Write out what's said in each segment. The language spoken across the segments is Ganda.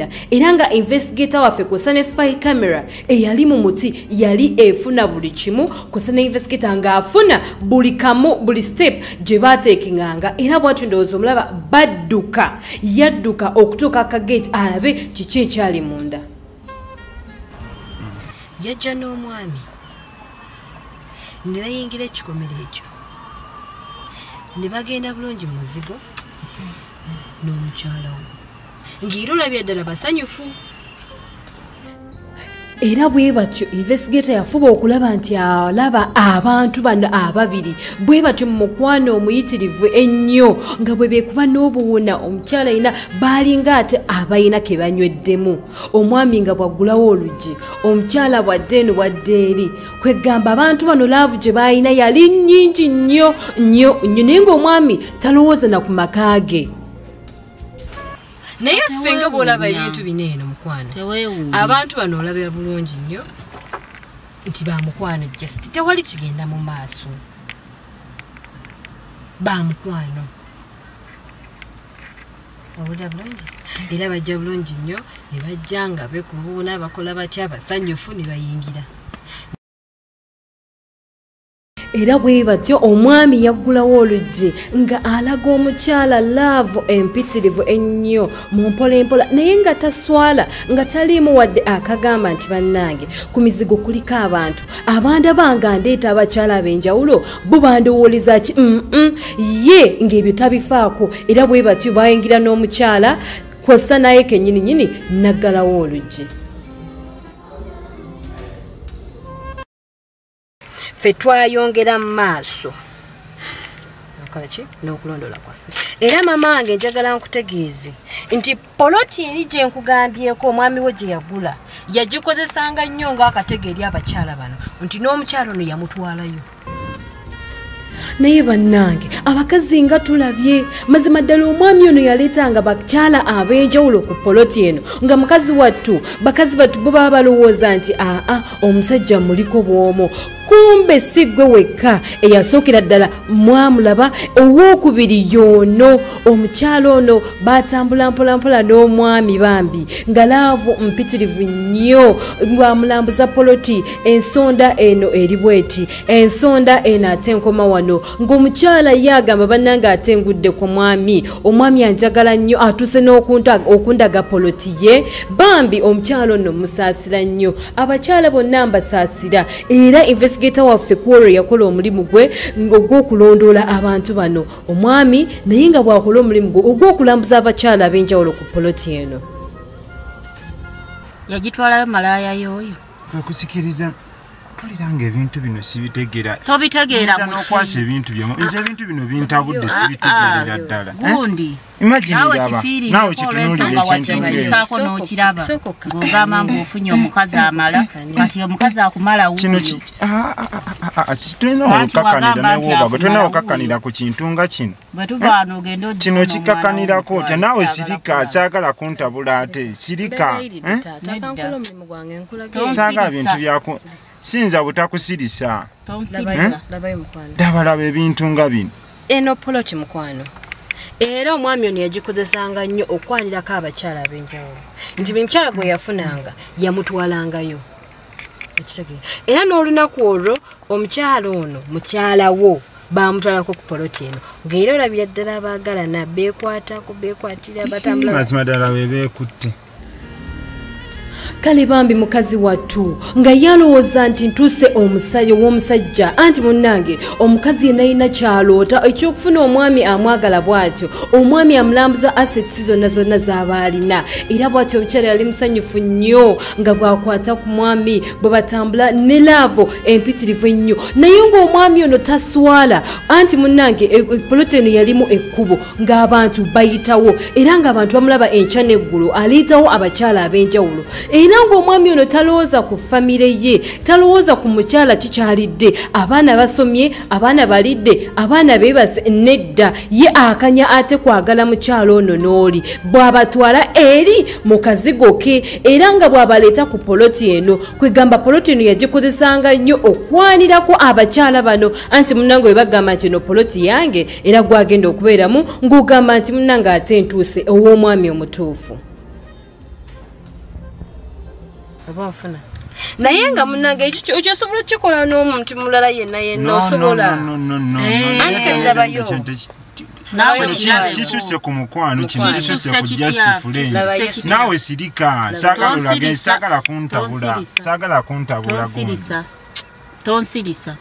Baayingira era nga investigator waffe kw'ossa ne spy camera eyali mu muti yali efuna buli kimu, kw'ossa ne investigator ng'afuna buli kamu, buli step gye baateekinganga. Era bw'atyo ndowooza omulaba badduka, yadduka okutuuka akagate alabe kiki ekyali munda. Yajja n'omwami ne bayingira ekikomero ekyo ne bagenda bulungi mu muzigo n'omukyala we, ng'era olabira ddala basanyufu. Era bwe batyo investigator yafuba okulaba nti alaba abantu bano ababiri bwe batyo mu mukwano omuyitirivu ennyo, nga bwe beekuba n'obuwuna. Omukyala yina baalinga ate abalina ke banyweddemu, omwami nga bw'aggulawo oluggi, omukyala bw'adda eno bw'adda eri. Kwegamba abantu bano love gye baalina yali nnyingi nnyo nnyo nnyo, naye ng'omwami talowooza na ku maka ge. Naye ffe nga bw'olaba ebintu bino eno mukwano, abantu bano olabira bulungi nnyo nti bamukwano, just tewali kigenda mu maaso, bamukwano. Owulira bulungi, era bajja bulungi nnyo ne bajja nga beekubuuna, bakola batya, basanyufu ne bayingira. Era bwe batyo omwami yaggulawo oluggi nga alaga omukyala love empitirivu ennyo mu mpola empola, naye nga taswala, nga taliimu wadde akagamba nti bannange ku mizigo kuliko abantu abandaba nga ndeeta abakyala ab'enjawulo, bo bandowooleza ki? Ye ng'ebyo tabifaako. Era bwe batyo bayingira n'omukyala kw'ossa naye kennyini nnyini n'aggalawo oluggi. Ffe twayongera mu maaso n'okulondola kwaffe. Era mama wange njagala nkutegeeze nti poloti eri gye nkugambyeko omwami we gye yagula yagikozesanga nnyo ng'akatego eri abakyala bano, nti n'omukyala ono yamutwalayo. Naye bannange abakazi nga tulabye mazima ddala omwami ono yaleetanga bakyala ab'enjawulo ku poloti eno, nga mukazi wattu, bakazi battu bo baba balowooza nti aa omusajja muliko bw'omu, kumbe si ggwe wekka eyasookera ddala mwamulaba. Owookubiri y'ono omukyala ono baatambula mpolampola n'omwami bambi nga love mpitirivu nnyo, bwamulambuza poloti, ensonda eno eri bweti, ensonda eno ate enkoma wano, ng'omukyala ye agamba bannange ate ngudde ku mwami, omwami anjagala nnyo, atuuse n'okundaga poloti ye. Bambi omukyala ono musaasira nnyo, abakyala bonna mbasaasira. Era investigator waffe kwolwo yakola omulimu gwe ogw'okulondoola abantu bano, omwami naye nga bw'akola omulimu gwe ogw'okulambuza abakyala ab'enjawulo ku poloti eno. Yagitwalayo malaaya y'oyo. Kwekusikiriza mpulira ebintu bino sibitegeera. Tobitegeera muki? N'okwasa ebintu byamu. Nze ebintu bino bintabudde sibitegeerera ddala. Gundi. Imagine laba. Naawe kitunuulire ekintu ng'ekyo. N'okiraba. Ng'ogamba mbu ofunye omukazi amala, kati omukazi akumala wuuyo. Kino tulina okukakkanira ne woobago, tulina okukakkanira ku kintu nga kino. Bwe tuva wano ogende ojje Kino kikakkanirako otya? Naawe sirika, saagala kuntabula ate. Sirika. Saagala bintu byaku. Sinza butakusirisa. Ndabalaba ebintu nga bino. Eno poloti mukwano. Era omwami ono yagikozesanga nnyo okwanirako abakyala ab'enjawulo, nti buli mukyala gwe yafunanga yamutwalangayo. Era n'olunaku olwo omukyala ono mukyala wo bamutwalako ku poloti eno, ng'era olabira ddala abaagalana beekwatako, beekwatira, batambula. Mazima ddala be beekutte. Kale bambi mukazi wattu nga yalowooza nti ntuuse omusajja ow'omusajja, anti munnange omukazi yenna alina kyaloota ekyokufuna omwami amwagala bw'atyo, omwami amulambuza assets zonna zonna z'aba alina. Era bw'atyo omukyala yali musanyufu nnyo nga bw'akwata ku mwami bwe batambula ne love empitirivu ennyo, naye ng'omwami ono taswala, anti munnange poloti eno yalimu ekkubo ng'abantu bayitawo, era ng'abantu bamulaba enkya n'eggulo aleetawo abakyala ab'enjawulo. Era ng'omwami ono talowooza ku famire ye, talowooza ku mukyala kikyalidde, abaana basomye, abaana balidde, abaana beebase, nedda. Ye akanya ate kwagala mukyala ono n'oli bw'abatwala eri mu kazigo ke, era nga bw'abaleeta ku poloti eno. Kwegamba poloti eno yagikozesanga nnyo okwanirako abakyala bano, anti munnange bwe bagamba nti eno poloti yange era gwagenda okubeeramu, ng'ogamba nti munnange ate ntuuse ow'omwami omutuufu. Oba nfuna. Naye nga munnange ekyo osobola okukikola n'omuntu mulala yenna yenna osobola. No. Anti kati labayo. Kisuse ku mukwano kino kisuse ku just friends. Naawe sirika saagala olage saagala kuntabula saagala kuntabula. Tonsirisa.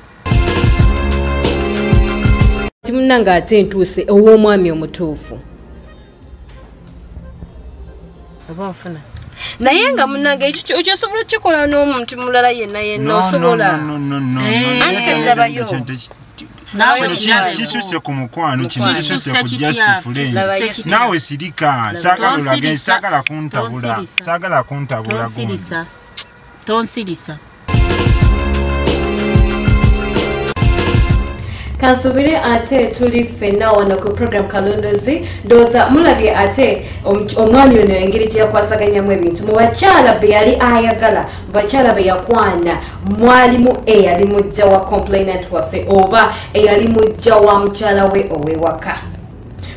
Munnange ate ntuuse ow'omwami omutuufu. Oba nfuna. Naye nga munnange ekyo osobola okukikola n'omuntu mulala yenna yenna osobola. No. Anti kati labayo. Kisuse ku mukwano kino kisuse ku just friends. Naawe sirika saagala olage saagala kuntabula saagala kuntabula. Tonsirisa. Kansubire ate tuli ffenna wano ku program Kalondozi ndowooza mulabye ate omwami ono engeri gye yakwasaganyamu ebintu mu bakyala be yali ayagala mu bakyala be yakwana mwalimu eyali mujja wa complainant waffe oba eyali mujja wa mukyala we ow'ewaka.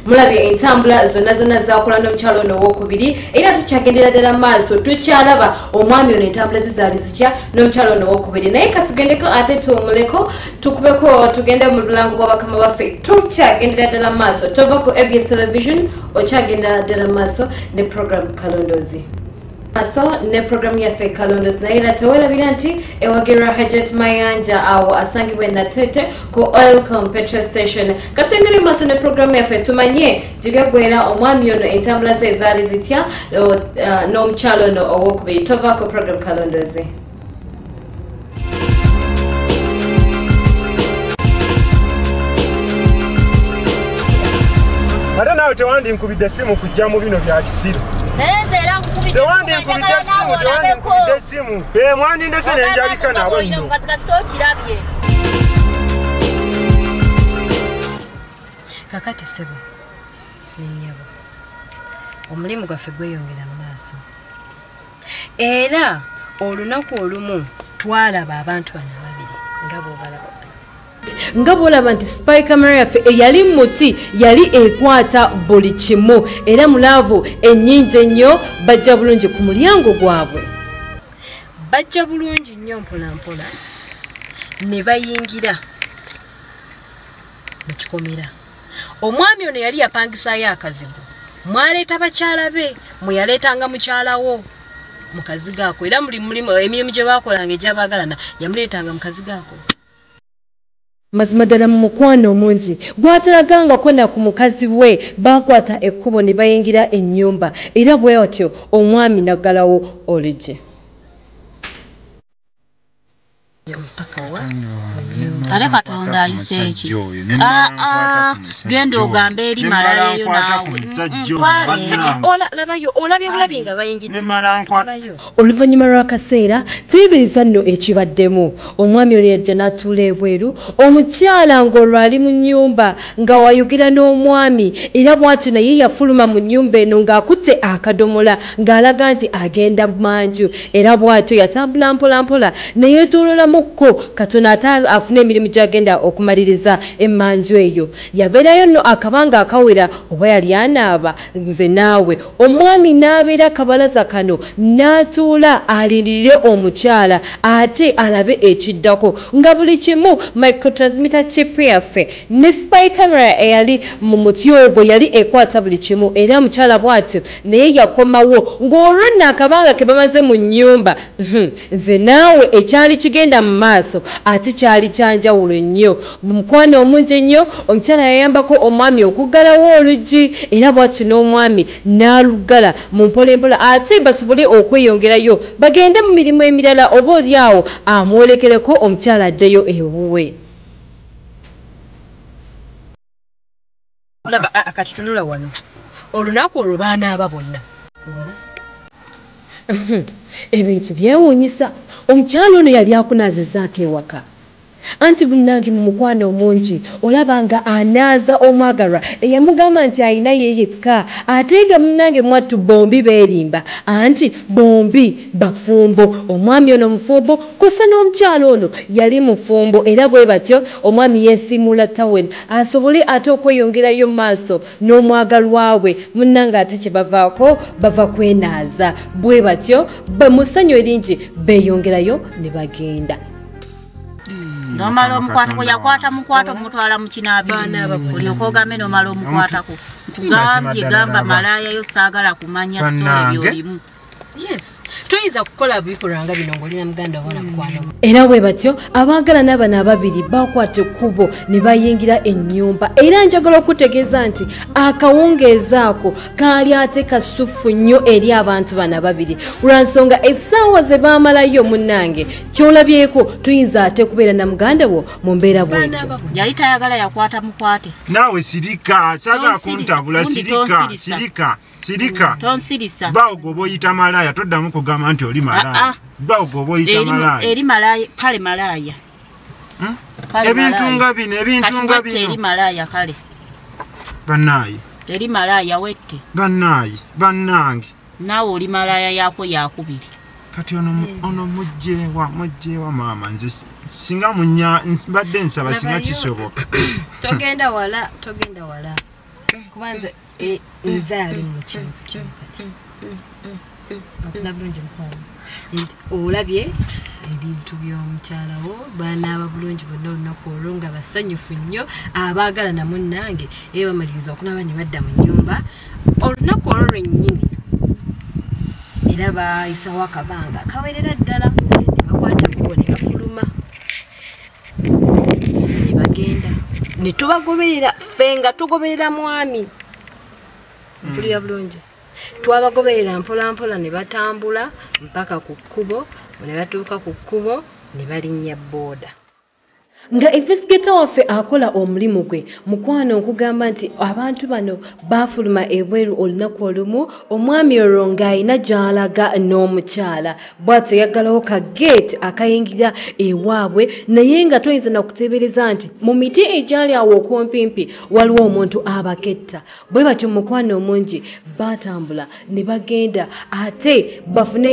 Mulabye entambula zonna zonna zakola n'omukyala ono owokubiri era tukyagendera ddala maaso tukyalaba omwami ono entambula ze zaali zitya n'omukyala ono owokubiri naye katugendeko ate tuwummuleko tukubeko tugende mu bulango bwa bakama baffe tukyagendera ddala maaso tova ku ABS Television okyagendera ddala maaso ne program Kalondozi. Maaso ne program yaffe Kalondozi naye era teweerabira nti ewagirwa Hajat Mayanja awo asangibwe Natete ku Oilcom petrol station. Katwengere maaso ne program yaffe tumanye gye byaggwera omwami ono entambula ze zaali zitya n'omukyala ono owokubiri. Tova ku program Kalondozi. Ate naawe tewandinkubidde ssimu kujja mu bino bya kisiru. Tewandinkubidde ssimu. Mwandindese ne njabika nabo nno. Kakati ssebo ne nnyabo omulimu gwaffe gweyongera mu maaso era olunaku olumu twalaba abantu bano ababiri nga bw'obalaba nga bw'olaba nti spy camera yaffe eyali muti yali ekwata buli kimu era mulaavu ennyingi ennyo bajja bulungi ku mulyango gwabwe bajja bulungi nnyo mpolampola ne bayingira mu kikomera. Omwami ono yali yapangisaayo akazigo mwaleeta bakyala be mweyaleetanga mukyalawo mu kazigo ako era emirimu gye baakolanga egy'abaagalana yamuleetanga mu kazigo ako. Mazima ddala mu mukwano omungi gwatalagangako na ku mukazi we baakwata ekkubo ne bayingira ennyumba era bwe batyo omwami n'aggalawo oluggi. Ate Katonda ayise eki? Genda ogambe eri malayo naawe. Olabye bulabi nga bayingidde. Oluvannyuma lw'akaseera tuyibiriza nno ekibaddemu. Omwami ono yajja n'atuula ebweru omukyala ng'olwo ali mu nnyumba nga wayogera n'omwami era bw'atyo naye yafuluma mu nnyumba eno ng'akutte akadomola ng'alaga nti agenda manju era bw'atyo yatambula mpola mpola ne yeetoololamukko katono ate afune emirimu gy'agenda okumaliriza emmanju eyo. Yabeerayo nno akabanga akawera oba yali anaaba nze naawe. Omwami n'abeera akabalaza kano n'atuula alindirire omukyala ate alabe ekiddako nga buli kimu microtransmitter chip yaffe ne spy camera eyali mu muti ogwo yali ekwata buli kimu era omukyala bw'atyo naye yakomawo ng'olwo nno akabanga ke bamaze mu nnyumba nze naawe ekyali kigenda mu maaso ate kyali kyanjawulo nnyo. Mu mukwano omungi ennyo omukyala yayambako omwami okuggalawo oluggi era bw'atyo n'omwami n'aluggala mu mpolampola ate basobole okweyongerayo bagende mu mirimu emirala oba oli awo amwolekereko omukyala addeyo ewuwe. Olaba akatutunula wano olunaku olwo baanaaba bonna. Ebintu byewuunyisa omukyala ono yali akunaazizzaako ewaka Anti munnange mu mukwano omungi olaba nga anaaza omwagalwa eyamugamba nti alina ye yekka, ate nga munnange mwattu bombi beerimba, anti bombi bafumbo. Omwami ono mufumbo kusa n'omukyala ono yali mufumbo, era bwe batyo omwami yeesiimuula tawel asobole ate okweyongerayo mu maaso n'omwagalwa we. Munnange ate kye bavaako bava kwenaaza, bwe batyo mu ssanyu eringi beeyongerayo ne bagenda. Nomala omukwatako, yakwata mukwata omutwala mu kinaabiro, olyoka ogambe nomala omukwatako. Nkugambye gamba malaaya yo saagala kumanya sitole by'olimu. Yes, toyinza kukola bikolwa nga bino ng'olina muganda wo na mukwano. Era bwe batyo abaagalana bano ababiri bakwata ekkubo ne bayingira ennyumba. Era njagala okutegeeza nti akawungeezi ako kaali ate kasufu nnyo eri abantu bano ababiri, lwa nsonga essaawa ze baamalayo munnange ky'olabyeko toyinza ate kubeera na muganda wo mu mbeera bw'etyo. Yali tayagala yakwata mukwate. Naawe sirika, saagala kuntabula, sirika, sirika, sirika. Tonsirisa. Bawo gwoba oyita malaaya toddamu kugamba nti oli malaaya. Bawo gwoba oyita malaaya. Eri malaaya, kale malaaya. Ebintu nga bino, ebintu nga bino. Eri malaaya kale. Bannaaye. Eri malaaya wette. Bannaaye, bannange. Naawe oli malaaya yako yakubiri. Kati ono mugyewa maama, nze singa munya mbadde nsaba singa kisoboka. Togenda wala, togenda wala. Kubanza nze ali mu kintu kino kati. Nfuna bulungi mukwano. Nti olabye ebintu by'omukyala wo, banaaba bulungi bonna olunaku olwo nga basanyufu nnyo, abaagalana munnange, era bamaliriza okunaaba ne badda mu nnyumba. Olunaku olwo lwennyini era baayisawo akabanga kawerera ddala, ne bakwata ekkubo ne bafuluma ne bagenda, ne tubagoberera ffe nga tugoberera mwami. Mpulira bulungi. Twabagoberera mpola mpola ne batambula mpaka ku kkubo, ne batuuka ku kkubo ne balinnya booda. Nga investigator waffe akola omulimu gwe, mukwano nkugamba nti abantu bano baafuluma ebweru olunaku olumu, omwami olwo ng'alina gy'alaga n'omukyala, bw'atyo yaggalawo ka gate akayingira ewaabwe, naye nga toyinza na kuteebereza nti mu miti egyali awo okumpimpi waliwo omuntu abaketta. Bwe batyo mukwano omungi baatambula ne bagenda ate bafune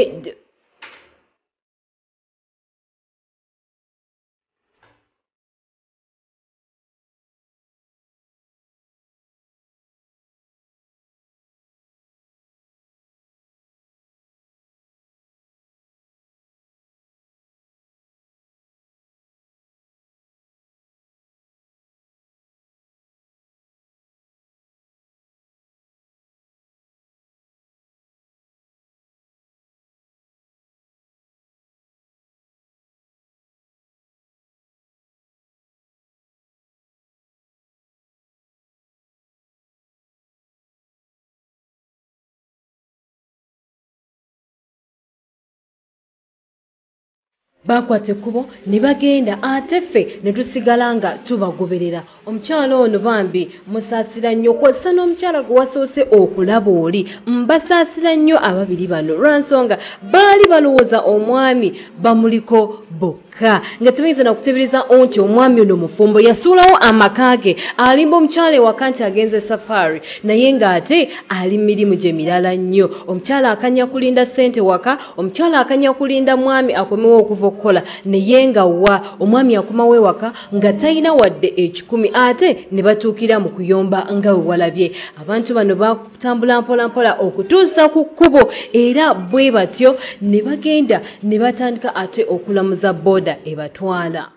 bakwata ekkubo ne bagenda, ate ffe ne tusigala nga tubagoberera. Omukyala ono bambi musaasira nnyo, kw'ossa n'omukyala gwe wasoose okulaba oli, mbasaasira nnyo ababiri bano lwa nsonga baali balowooza omwami bamuliko bokka, nga tebayinza na kuteebereza nti omwami ono mufumbo yasuulawo amaka ge, alimba omukyala ewaka nti agenze safaari, naye ng'ate ali mirimu gye mirala nnyo. Omukyala akanya kulinda ssente waka, omukyala akanya kulinda mwami akomewo okuva okukola, naye nga wa omwami akomawo ewaka nga talina wadde 1,000, ate ne batuukira mu kuyomba nga we walabye. Abantu bano batambula mpola mpola okutuusa ku kkubo, era bwe batyo ne bagenda ne batandika ate okulamuza booda ebatwala.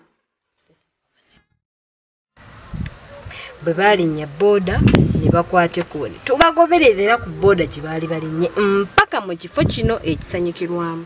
Bwe baalinnya booda ne bakwata ekkubo, ne tubagoberera era ku booda gye baali balinnye mpaka mu kifo kino ekisanyukirwamu.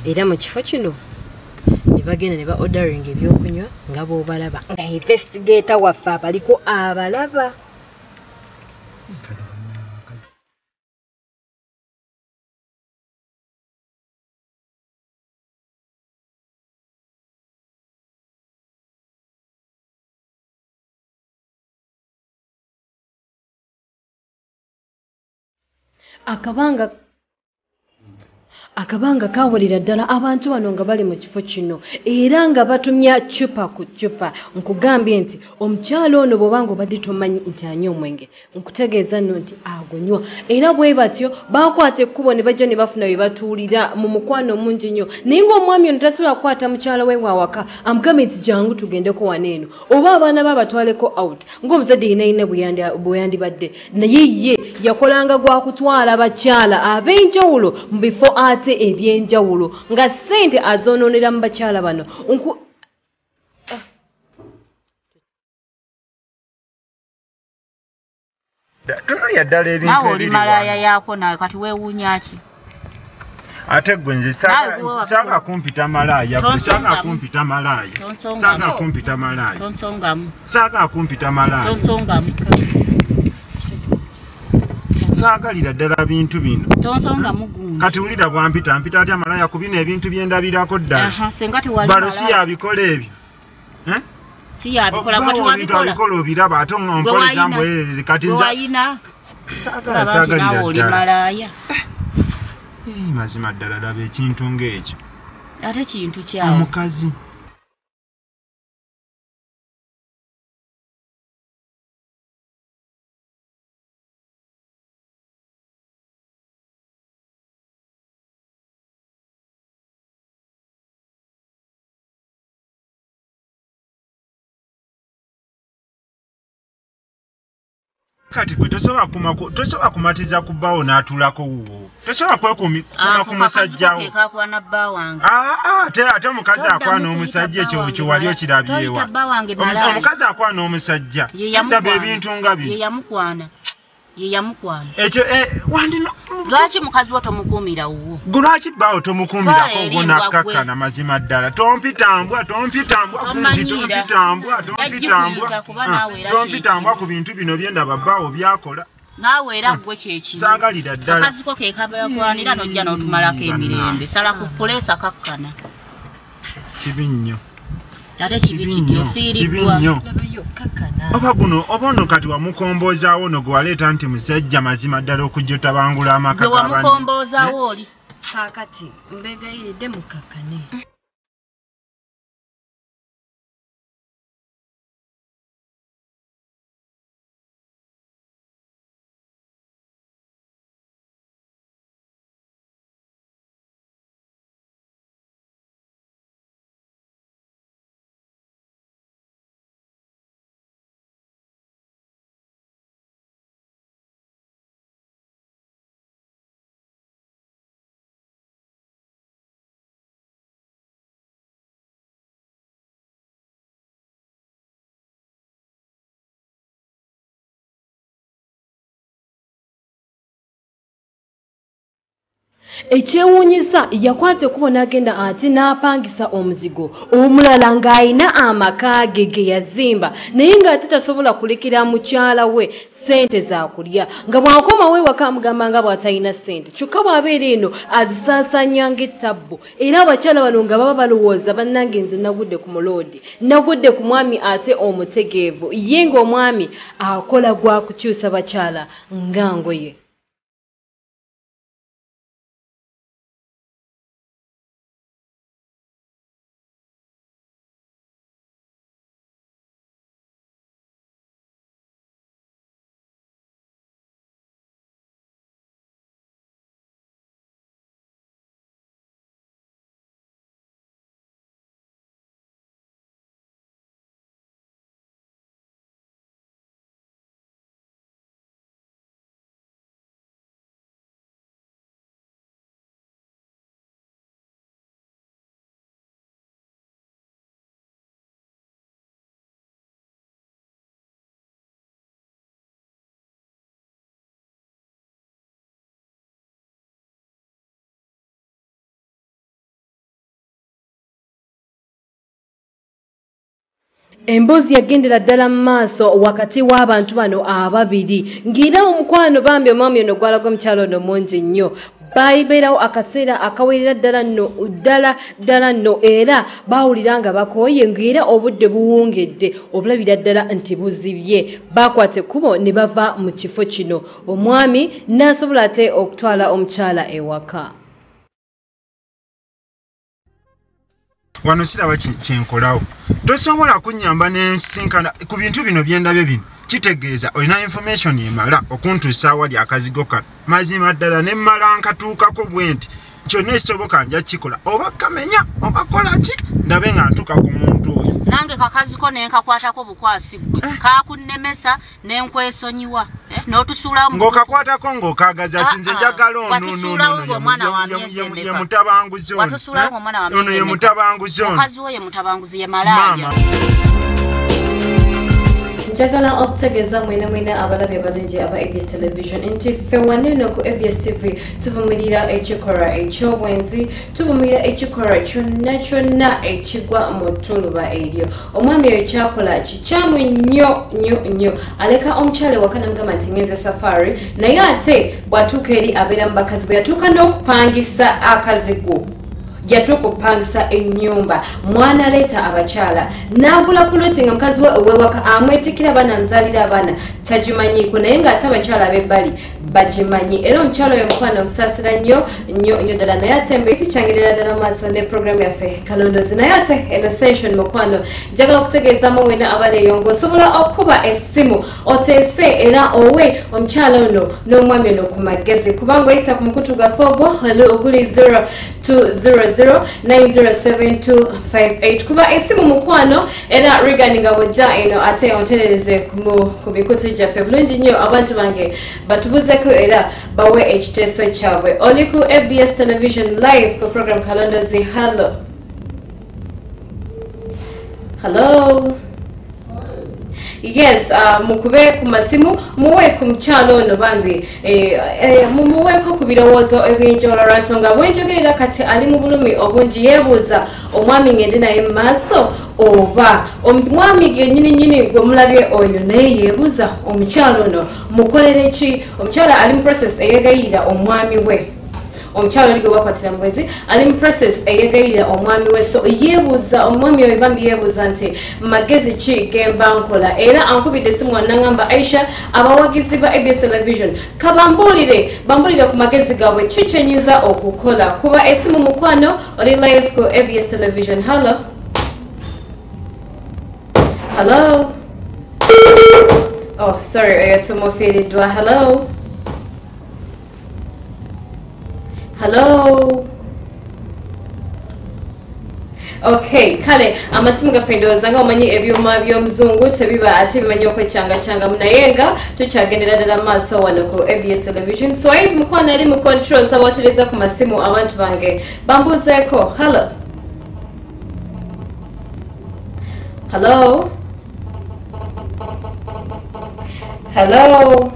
Era mu kifo kino ne bagenda ne ba ordering ebyokunywa nga bw'obalaba. Nga investigator waffe abaliko abalaba. Akabanga kawulira ddala abantu bano nga bali mu kifo kino era nga batumya cupa ku cupa. Nkugambye nti omukyala ono bw'obanga obadde tomanyi nti anywa omwenge, nkutegeeza nno nti agunywa. Era bwe batyo baakwata ekkubo ne bajja ne bafuna bye batuulira mu mukwano omungi nnyo. Naye ng'omwami ono tasobola kukwata mukyala we wawaka amugambe nti jangu tugendeko wano eno, oba abaana be abatwaleko out ng'omuzadde yenna yenna bwe yandibadde. Naye ye yakolanga gwa kutwala bakyala ab'enjawulo mu bifo ate ebyenjawulo nga ssente azonoonera mu bakyala bano. Tunuulira ddala ebintu Naawe oli ebiri malaaya wano. yaako nawe kati weewuunya ki? Ate gwe nze Naawe gwe saagala kumpita malaaya, gwe saagala Tonsongamu. kumpita malaaya. Tonsongamu. Saagala kumpita malaaya. Tonsongamu. Saagala kumpita malaaya. Tonsongamu. Saagalira ddala bintu bino. Tonsongamu gundi. Kati wulira bwampita, mpita atya malaaya ku bino ebintu bye ndabirako ddala. Aha, senga tewali Balo si malaaya. yabikola ebyo. Eh? Si yabikola, Oba kati ebintu wabikola. abikola obiraba ate Gwe ompoleza wayina. mbwerere kati Gwe nze wayina. saagala Olaba nti saagalira naawe oli ddala. malaaya. Mazima ddala laba ekintu ng'ekyo. Ate kintu kyawo. Omukazi. Kati gwe tosobola kumatiza ku bbaawo n'atuulako wuwo. Tosobola kwekuuma Ako ku musajja kakazi wo. ko ke kakwana bba wange. Ate omukazi Toddamu akwana kuyita omusajja bba ekyo wange kye wali malaaya. okirabyewa. Toyita bba wange malaaya. Omukazi akwana omusajja. Ye Ndaba yamukwana. ebintu nga Ye bino. yamukwana. Ye yamukwana. Ekyo wandino Lwaki mukazi wo tomukuumira wuwo? gwe lwaki bbaawo tomukuumirako Twala eri ogwo mbwa nakkakkana mazima ddala. Tompitambwa, tompitambwa, gundi, Tomanyiira. tompitambwa, tompitambwa. Yajjikuyita kuba naawe era Tompitambwa kyekimu. ku bintu bino bye ndaba bbaawo byakola. Naawe era ggwe kyekimu. Saagalira ddala. Akazi ko ke kabakwanira n'ojja n'otumalako emirembe. Sala ku puleesa kakkana. Kibi nnyo. Ate kibi Kibi kiti nnyo. Kibi ofiiriddwa. nnyo. Labayo kakkana. Oba guno oba ono kati wamukomboozaawo ono gwe waleeta nti musajja mazima ddala okujja otabangula amaka Gwe g'abanne. wamukomboozaawo oli. Kaakati mbeegayiridde mukakkane. Ekyewuunyisa yakwata ekkubo n'agenda ate n'apangisa omuzigo omulala ng'alina amaka ge ge yazimba naye ng'ate tasobola kulekera mukyala we ssente za kulya nga bw'akomawo ewaka amugamba nga bw'atalina ssente kyokka bw'abeera eno azisaasaanya ng'ettabbu. Era abakyala bano nga baba balowooza bannange nze nagudde ku muloodi, nagudde ku mwami ate omutegeevu ye ng'omwami akola gwa kukyusa bakyala nga ngoye. Emboozi yagendera ddala mu maaso wakati w'abantu bano ababiri, ng'era omukwano bambi omwami ono gwalaga omukyala ono mungi nnyo. Babeerawo akaseera akawerera ddala nno ddala ddala nno, era baawulira nga bakooye, ng'era obudde buwungedde obulabira ddala nti buzibye. Baakwata ekkubo ne bava mu kifo kino, omwami n'asobola ate okutwala omukyala ewaka. Wano siraba kyenkolawo. Tosobola kunnyamba n'ensinkana ku bintu bino byendabye bino. Kitegeeza olina information emala okuntuusa awali akazigo kano. Mazima ddala ne mmala nkatuukako bwe nti kyonna ekisoboka nja kukikola, oba kamenya oba kola ki, ndabe nga ntuuka ku muntu oyo. Nange kakaziko ne nkakwatako bukwasi ggwe, kakunnemesa ne nkwesonyiwa n'otusuulawo. Ng'okakwatako ng'okaagaza ki? Nze njagala ono ye mutabanguzi ono, ono ye mutabanguzi ono, mukazi wo ye mutabanguzi, ye malaaya. Njagala okutegeeza mwena mwena abalabi abalungi aba ABS Television nti ffe wano ku ABS TV tuvumirira ekikolwa eky'obwenzi, tuvumirira ekikolwa kyonna kyonna ekigwa mu ttuluba eryo. Omwami oyo kyakola kikyamu nnyo nnyo nnyo. Aleka omukyala ewaka n'amugamba nti ngenze safari, naye ate bw'atuuka eri abeera mu bakazi bwe yatuuka n'okupangisa akazigo, yatuuka okupangisa ennyumba, mwana aleeta abakyala n'agula puloti nga mukazi we ow'ewaka amwetikira abaana, amuzaalira abaana tagimanyiiko, naye ng'ate abakyala ab'ebbali bagimanyi. Era omukyala oyo mukwano omusaasira nnyo nnyo nnyo ddala. Naye ate mbe tukyangirira ddala maaso ne programu yaffe Kalondozi. Naye ate eno session mukwano njagala okutegeezaamu wena abali eyo ng'osobola okuba essimu oteese era owe omukyala ono n'omwami ono ku magezi, kubanga oyita ku mukutu gwaffe ogwo oguli 0200907258. Kuba esimu mukwano era Regan nga bw'ojja eno ate onterereze ku mikutu gyaffe bulungi nnyo, abantu bange batubuzeeko era bawe ekiteeso kyabwe. Oli ku ABS Television live ku program Kalondozi. Hello. Hello. Yes, mukube ku masimu, muwe ku mukyala ono bambi, mumuweeko ku birowoozo ebyenjawulo lwa bwenjogerera kati ali mu bulumi obungi. Yeebuuza omwami ngende naye mu maaso oba omwami yennyini nnyini gwe mulabye oyo naye yeebuuza omukyala ono mukolere ki. Omukyala ali mu process eyegayirira omwami we, omukyala oli gwe bakwatira mu bwezi ali mu process eyegayirira omwami we, so yeebuuza omwami oyo bambi yeebuuza nti magezi ki gemba nkola. Era ankubidde essimu wannangamba Aisha, abawagizi ba ABS Television kabambuulire bambuulire ku magezi gaabwe ki kyenyinza okukola. Kuba essimu mukwano, oli live ku ABS Television. Hello. Hello. Oh, sorry, oyo tumufiiriddwa. Hello. Hello. Okay, kale amasimu gaffe ndowooza nga omanyi ebyuma by'omuzungu tebiba ate bimanyi okwekyangacyangamu, naye nga tukyagendera ddala maaso wano ku ABS Television. So aizi mukwano ali mu control sabatereza ku masimu abantu bange bambuuzeeko. Hello. Hello. Hello.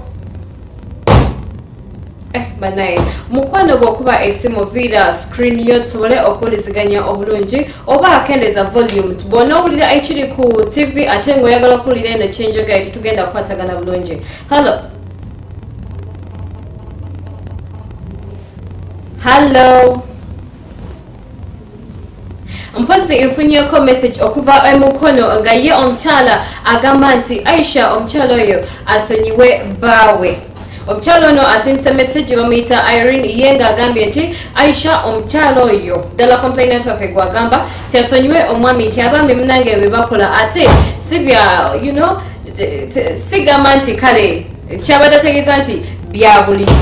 Banaye mukwano bw'okuba esimu viira screen yo tusobole okuwuliziganya obulungi, oba akendeza volume bw'onoowulira ekiri ku TV ate ng'oyagala okuwulira eno kyenjogera tetugenda kukwatagana bulungi. Hello. Hello. Mpozi nfunyeko message okuva emukono nga ye omukyala agamba nti Aisha omukyala oyo asonyiwe bbaawe. Omukyala ono asindise message bamuyita Irene, ye ng'agambye nti Aisha omukyala oyo ddala complainant waffe gwagamba tesonyiwe omwami nti abaami munange bye bakola ate si bya you know, sigamba nti kale kyabadde ategeeza nti bya bulijjo.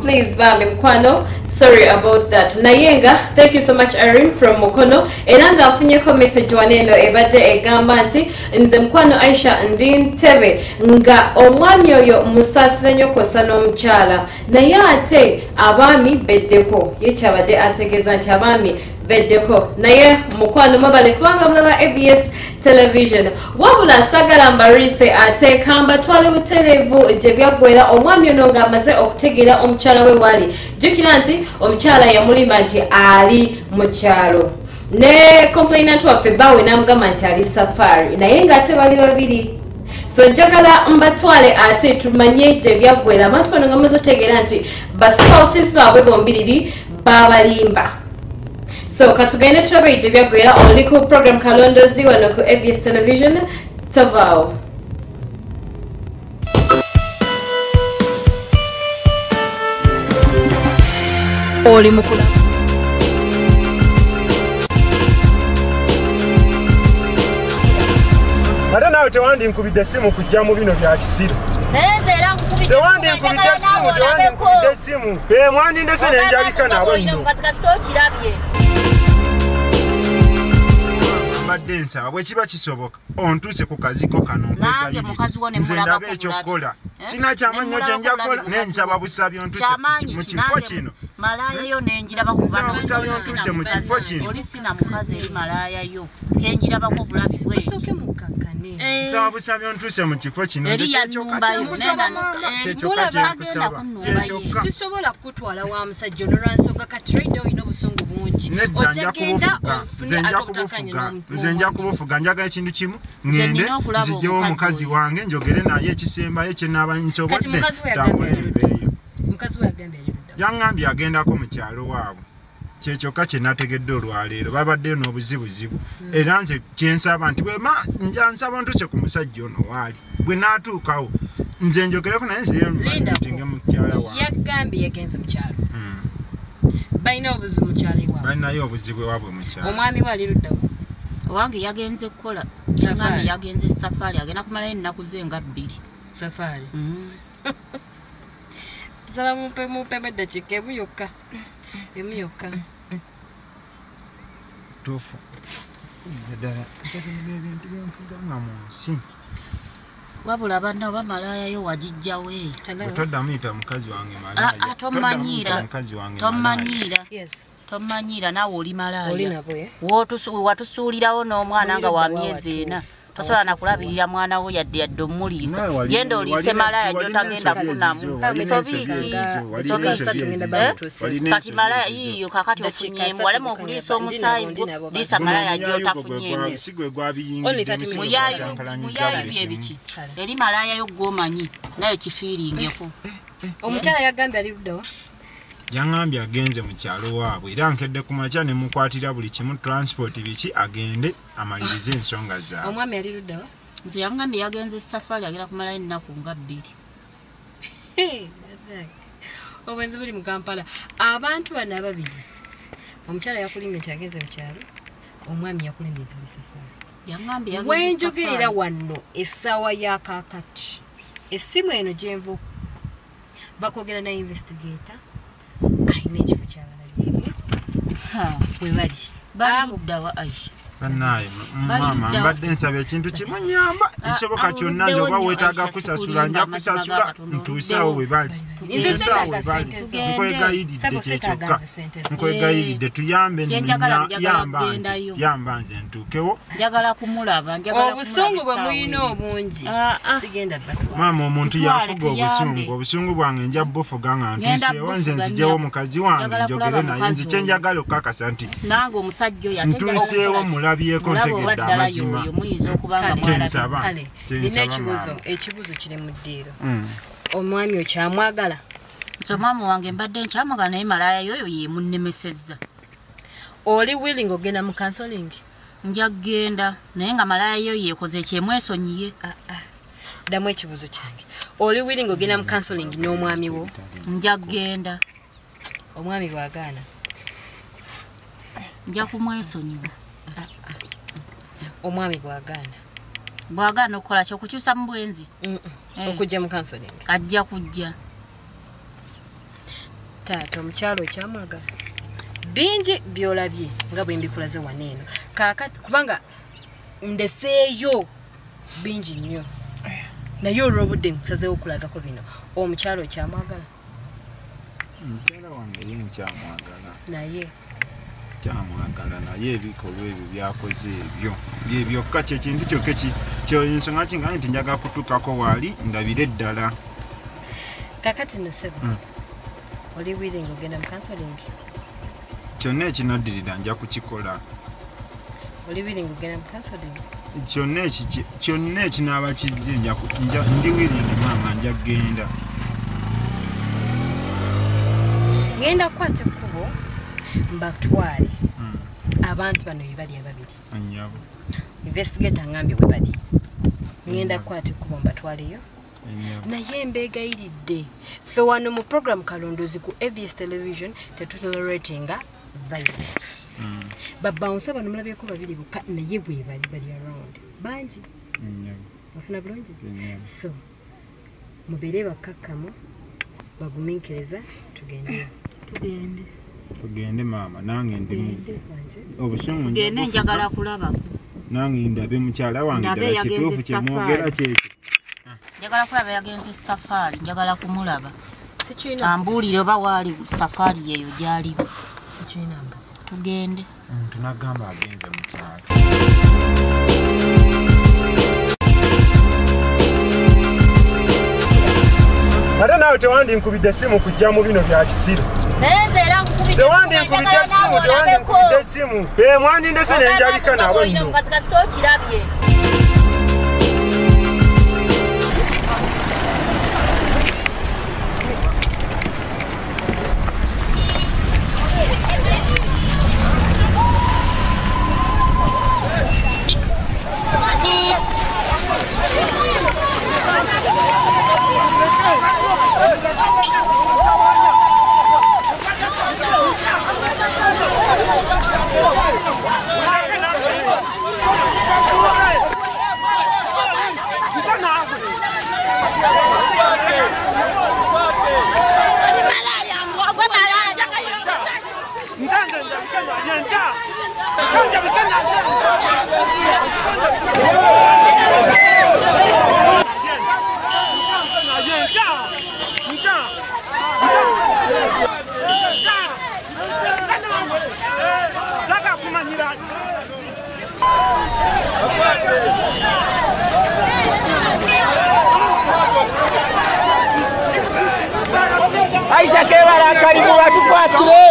Please bambi mukwano, sorry about that. Nayenga, thank you so much Irene from Mukono. Era nga afunyeko message waneno ebadde egamba nti nze mukwano Aisha ndi Ntebe nga omwami oyo musaasira nnyo kwossa n'omukyala, naye ate abaami beddeko. Ye kyabadde ategeeza nti abaami beddeko. Naye mukwano mwebale kubanga mulaba ABS Television. Wabula sagala mbariise ate kamba twale butereevu gye byaggwera omwami ono ng'amaze okutegeera omukyala we wali. Jjukira nti omukyala yamulima nti ali mu kyalo. Ne complainant waffe bawe n'amugamba nti ali safari, naye ng'ate bali babiri. So njagala mbatwale ate tumanye gye byaggwera. Abantu bano nga mumaze otegeera nti ba spouses baabwe bombiriri babalimba. So katugende tulabe gye byaggwera. Oli ku program Kalondozi wano ku ABS Television. Tovaawo. Oli mukula. Ate naawe tewandinkubidde essimu kujja mu bino bya kisiru. Tewandinkubidde essimu, tewandinkubidde essimu. Mwandindese ne njabika nabo nno. Mbadde nsaba bwe kiba kisoboka ontuuse ku kaziko kano nkwegayirire. Nze ndabe ekyokukola. Sina kyamanyi kye nja kukola naye nsaba busabi ontuuse mu kifo kino. Malaaya yo nenjirabako kubanga busabi ontuuse mu kifo kino. Oli sina mukazi eri malaaya yo. Kenjirabako obulabi bwe. Osooke mukakkane. Nsaba busabi ontuuse mu kifo kino. Nze kyekyoka kyenkusaba maama. Kyekyoka kyenkusaba. Kyekyoka. Sisobola kukutwala wa musajja ono lwa nsonga kati Rida olina obusungu bungi. Nedda nja kubufuga. Nze nja kubufuga. Nze nja kubufuga. Njagala ekintu kimu ŋŋende nziggyewo omukazi wange njogere naye ekisembayo kye naaba nsobodde tambule nveeyo. Mukazi we yagambye ali ludda wa? Yaŋŋambye agendako mu kyalo waabwe. Kyekyokka kye nategedde olwaleero babaddeyo n'obuzibuzibu. Era nze kyensaba nti nja nsaba ntuuse ku musajja ono waali. Bwe naatuukawo nze njogereko naye nzireyo ntinge mukyala wange. Yagambye yagenze mu kyalo. Balina obuzibu mu kyalo ewaabwe. Balinayo obuzibu ewaabwe mu kyalo. Omwami we ali ludda wa? Owange yagenze kukola. Kingambye yagenze safari, agenda kumalayo ennaku ze nga 2. Safari. Nsaba mumpe eddakiika emu yokka. Emu yokka. Tuufu. Ddala njagala ebintu byenfuga nga mu nsi. Wabula banna oba malaaya yo wagijjawo eyo. Toddamu yita mukazi wange malaaya. Tomanyiira. Tomanyiira. Yes. Tomanyiira naawe oli malaaya. Oli nabo, eh? Watusuulirawo n'omwana nga wa myezi 4. Tosobola na kulabirira mwana wo yadde yadde omuliisa. Genda oliise malaaya gy'otagenda kufunamu. Nsobi ki? Kati malaaya yiiyo kakati ofunyemu. Walema okuliisa omusaayi gwo, liisa malaaya gy'otafunyemu. Si gwe gwabiyingidde Muyaayu bye biki? Eri malaaya yo gw'omanyi naye kifiiringeko. Omukyala yagambye ali ludda wa? Yaŋŋambye agenze mu kyalo waabwe era nkedde ku makya ne mukwatira buli kimu transport biki agende amalirize ensonga zaabwe. Omwami ali ludda wa? Nze yaŋŋambye yagenze safari agenda kumalayo ennaku nga 2. Obwenzi buli mu Kampala. Abantu bano ababiri, omukyala yakulimbye nti agenze mu kyalo, omwami yakulimbye nti ali safari. Yaŋŋambye yagenze safari. Wenjogerera wano essaawa ya kaakati, essimu eno gye nva bakwogera na investigator alina ekifo ky'abalabyemu we bali. Bali ludda wa Aisha? Bannaaye maama mbadde nsaba ekintu kimu nnyamba ekisoboka kyonna nze oba weetaaga kusasula nja kusasula ntuuseewo we bali. Nze seetaaga ssente zo. Nkwegayiridde kyekyokka. Nkwegayiridde tuyambe yamba nze ntuukewo. Njagala kumulaba, njagala kumulaba. Obusungu bwe mulina obungi sigenda batwala. Maama omuntu yafuga obusungu, obusungu bwange nja bufuga nga ntuuseewo nze nziggyewo mukazi wange njogere naye nze kye njagala okukakasa nti nange omusajja oyo ate ntuuseewo mulabyeko ntegedde amazima. Kyensaba. Kale nina ekibuuzo kiri mu ddiiro. Omwami okyamwagala? Nze omwami wange mbadde nkyamwagala naye malaaya yoyo ye munnemesezza. Oli willing ogenda mu counseling? Nja kugenda naye nga malaaya yo yeekoze ekyemwesonyiye. Ddamu ekibuuzo kyange. Oli willing ogenda mu counseling n'omwami wo? Nja kugenda. Omwami bw'agaana? Nja kumwesonyiwa. Omwami bw'agaana? Bw'agaana okukola ki? Okukyusa mu bwenzi? Okujja mu counseling? Ajja kujja. Taata omukyalo okyamwagala? Bingi by'olabye nga bwe mbikulaze wano eno. Kaakati kubanga ndeseeyo bingi nnyo. Naye olw'obudde nkusazeewo okulagako bino. Omukyalo okyamwagala? Mukyala wange ye nkyamwagala. Naye? Nkyamwagala naye ebikolwa ebyo byakoze ebyo. Bye byokka kye kintu kyokka ensonga kinga nti njagala kutuukako waali ndabire ddala. Kaakati nno ssebo, oli willing ogenda mu counseling? Kyonna ekinaddirira nja kukikola. Oli willing kugenda mu counseling? Kyonna ekinaaba kizze ndi willing maama, nja kugenda. Ngenda kukwata ekkubo mbatwale. Abantu bano be bali ababiri. Annyabo. Investigator ngambye we bali. Ngenda kukwata ekkubo mbatwaleyo. Naye mbeegayiridde ffe wano mu program Kalondoozi ku ABS Television tetutoleratinga violence. Babawunsa bano mulabyeko babiri bokka naye bwe bali bali around bangi. Bafuna bulungi. So mubeere bakkakkamu, bagumiikiriza, tugende. Tugende maama, nange ndi obusungu tugende, njagala kulaba. Nange ndabe mukyala wange ddala kituufu kye mwogera kyekyo. Njagala kulaba yagenze safaari, njagala kumulaba. Ambuulire oba waali safaari eyo gy'alimu. Sikirina mbuzi. Tugende. Omuntu n'agamba agenze mu kyalo. Ate naawe tewandinkubidde essimu kujja mu bino bya kisiru. Tewandinkubidde essimu, tewandinkubidde essimu. Mwandindese ne njabika nabo nno. Aisha kebala karibu batukwatire.